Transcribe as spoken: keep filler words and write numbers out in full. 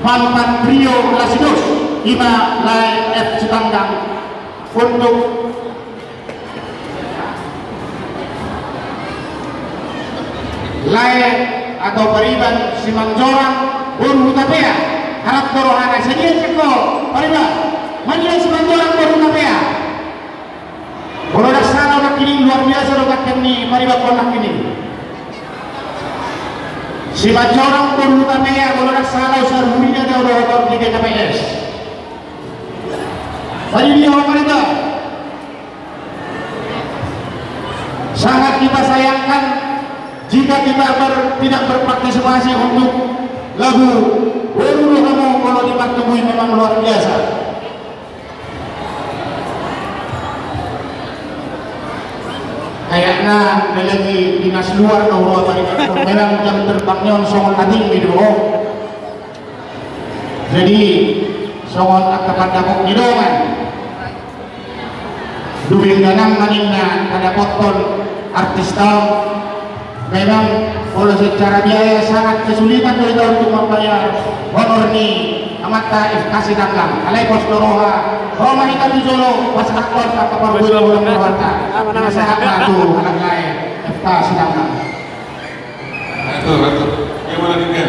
Mantan trio Lasidos, ima Lae F Sitanggang untuk Lae atau Pariban Simanjorang boru Hutapea. Harap do rohana. Sadia sengko Pariban? Madia Simanjorang boru Hutapea? Molo ndang sala nangkining, luar biasa do ganteng ni Pariban on nangkining. Simanjorang boru Hutapea, molo ndang sala usaha huria do dohot di G K P S. Tadi dia apa itu? Sangat kita sayangkan jika kita ber-, tidak berpartisipasi untuk lagu Boru do hamu molo di Martubui, memang luar biasa. Kayakna lagi dinas luar do, huroha Pariban on. Memang jam terbangnya on songon na tinggi do. Jadi songon angka pandapot ni dongan. Dumenggan ma ninna padapothon artista on. Memang molo secara biaya sangat kesulitan do hita untuk membayar honor ni amanta F K Sitanggang. Alai pos do roha, ro ma hita tu jolo pasahathon angka parbuat ni rohanta. Pasahat ma tu halak lae F K Sitanggang. Atur, atur. Bagaimana dengan